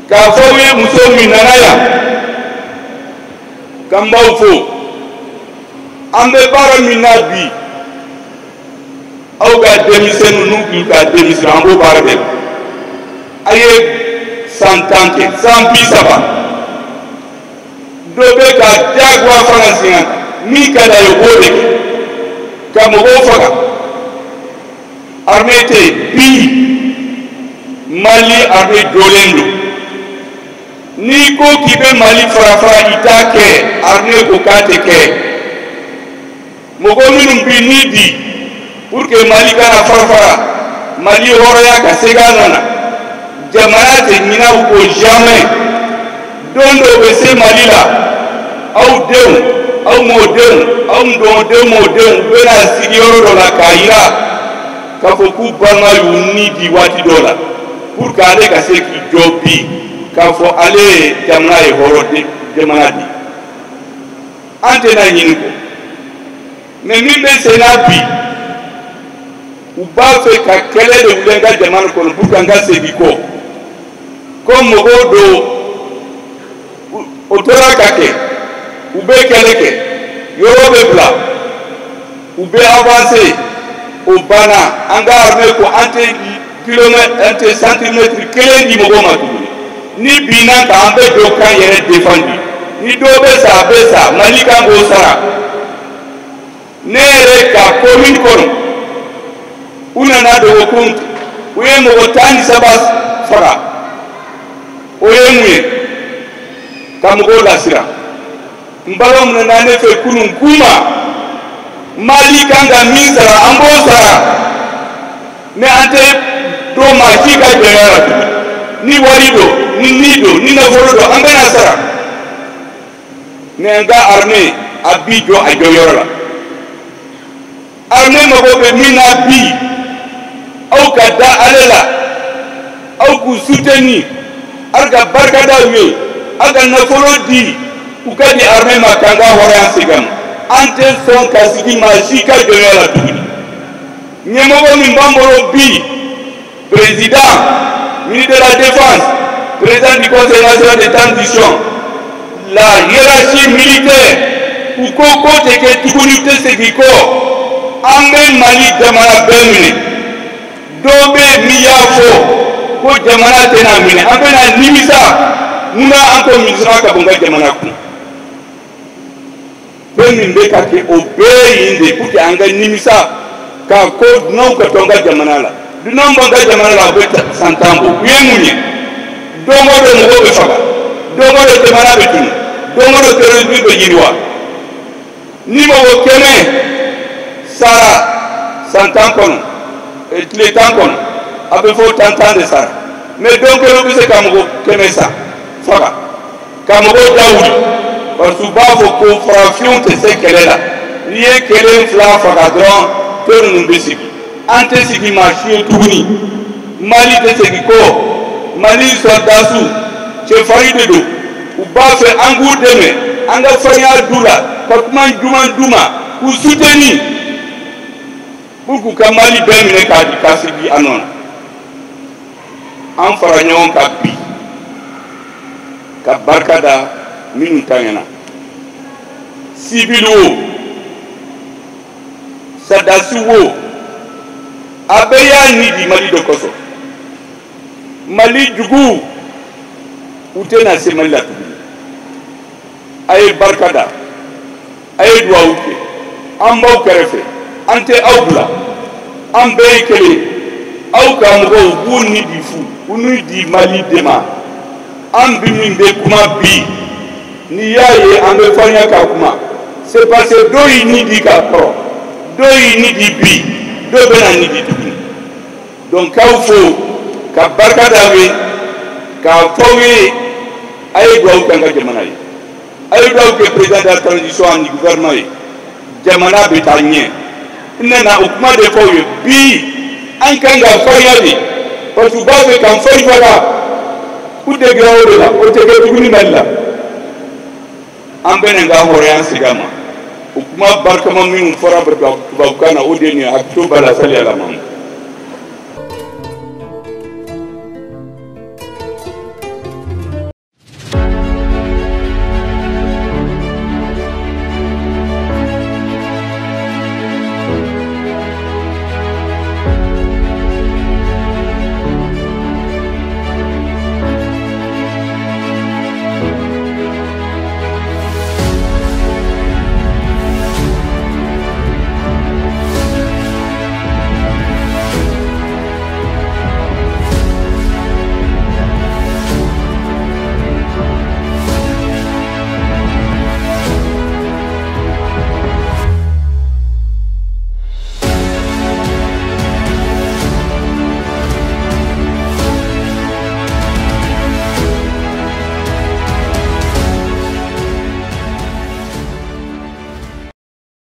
K'a fɔ aw ye muso min nana yan k'an b'aw fo. An bɛ baara min na bi, aw ka denmisɛnninw n'u k'i ka denmisɛnnin, an b'o baara kɛ. A ye san 10 kɛ, san 30, dɔ bɛ ka diyagoya fanga sen kan, min ka d'a ye o b'o de kɛ ka mɔgɔw faga. Armée tɛ yen bi, Mali armée jɔlen don. N'i ko k'i bɛ Mali fara fara, i t'a kɛ. Armée ko k'a tɛ kɛ. Mɔgɔ minnu bɛ ni di pour que Mali kana fara fara, Mali hɔrɔnya ka segin a nɔ na, jamana tɛ ɲinɛ u kɔ jamais. Don dɔw bɛ se Mali la, aw denw, aw mɔdenw, aw dɔgɔdenw, mɔdenw, u bɛna sigi yɔrɔ dɔ la k'a yira k'a fɔ k'u balima y'u ni di waati dɔ la pour que ale ka se k'i jɔ bi k'a fɔ ale ye jamana ye hɔrɔn jamana di. An tɛna ɲini kɔ, mais min bɛ sen na bi, u b'a fɛ ka kɛlɛ de wuli an ka jamana kɔnɔ pour que an ka segin kɔ. Ko mɔgɔw dɔw o tora ka kɛ, u bɛ kɛlɛ kɛ, yɔrɔ bɛ bila, u bɛ avancer, o banna. An ka armée ko an tɛ kilomètre, an tɛ centimètre kelen di mɔgɔw ma tuguni. Ni binna kan, an bɛ jɔ k'an yɛrɛ défendre. Ni dɔ bɛ sa, a bɛ sa, Mali kan k'o sara. Ne yɛrɛ ka commune kɔnɔ, u nana dɔgɔkun, u ye mɔgɔ 13 faga. O ye mun ye? Ka mɔgɔw lasiran. N balimaw nana ne fɛ kunun k'u ma Mali kan ka min sara, an b'o sara, mais an tɛ don maa si ka jɔnya la tuguni. Ni wari don, ni ni don, ni nafolo don, an bɛna sara. Mais an ka armée a b'i jɔ a jɔyɔrɔ la. Armée mago bɛ min na bi, aw ka da ale la, aw k'u soutenir, aw ka barika da u ye, aw ka nafolo di u ka di armée ma k'an ka hɔrɔnya segin a ma. An tɛ sɔn ka sigi maa si ka jɔnya la tuguni. Ɲɛmɔgɔ min b'an bolo bi, président, ministre de la Défense, président du Conseil national de transition, la hiérarchie militaire, u ko k'o tɛ kɛ tuguni, u tɛ segin kɔ. An bɛ Mali jamana bɛɛ minɛ. Dɔw bɛ yen min y'a fɔ ko jamana tɛna minɛ, an bɛna nimisa. Munna an ko MINUSMA ka bɔ n ka jamana kun? Fɛn min bɛ ka kɛ, o bɛɛ ye nin de ye pour que an ka nimisa k'a ko dunanw ka to an ka jamana la. Dunanw b'an ka jamana la, a bɛ san 10 bɔ. U ye mun ye? Don o don mɔgɔw bɛ faga, don o don jamana bɛ tunu, don o don terrorisme bɛ yiriwa. Ni mɔgɔ 100 sara san 10 kɔnɔ, tile 10 kɔnɔ, a bɛ fɔ 10 10 de sara. Mais don kelen bɛ se ka mɔgɔ 100 sa faga ka mɔgɔw da wuli, parce que u b'a fɔ ko farafinw tɛ se kɛlɛ la. N'i ye kelen fila faga dɔrɔn, to ninnu bɛ sigi. An tɛ sigi maa si ye tuguni. Mali tɛ segin kɔ. Mali sɔrɔdasiw cɛfarin de don. U b'a fɛ an k'u dɛmɛ, an ka farinya d'u la, ka kuma juman d'u ma, k'u soutenir pour k'u ka Mali bɛɛ minɛ k'a di k'a sigi a nɔ na. An fara ɲɔgɔn kan bi ka barika da minnu taɲɛna, civil o, sɔrɔdasi o, a bɛɛ y'a ni di Mali dɔ kosɔn. Mali juguw, u tɛna se Mali la tuguni. A ye barika da, a ye duwawu kɛ. An b'aw kɛrɛfɛ, an tɛ aw bila, an bɛɛ ye kelen. Aw ka mɔgɔw b'u ni di fu, u ni di Mali de ma. An bi min bɛ kuma bi, n'i y'a ye an bɛ farinya ka kuma, c'est parce que dɔw y'i ni di ka kɔrɔ, dɔw y'i ni di bi, dɔw bɛna ni di tuguni. Donc k'aw fo ka barika da aw ye, k'a fɔ aw ye a ye duwawu kɛ an ka jamana ye, a ye duwawu kɛ président de la transition ani gouvernement ye, jamana bɛ taa ɲɛ. N nana o kuma de fɔ aw ye bi. An kan ka farinya de, parce que u b'a fɛ k'an fari faga. U degera o de la, o tɛ kɛ tuguni Mali la. An bɛ nin ka hɔrɔnya segin a ma. O kuma barikama minnu fɔra tubabukan na, o de ye nin ye. Hakili b'a la, sali ala ma.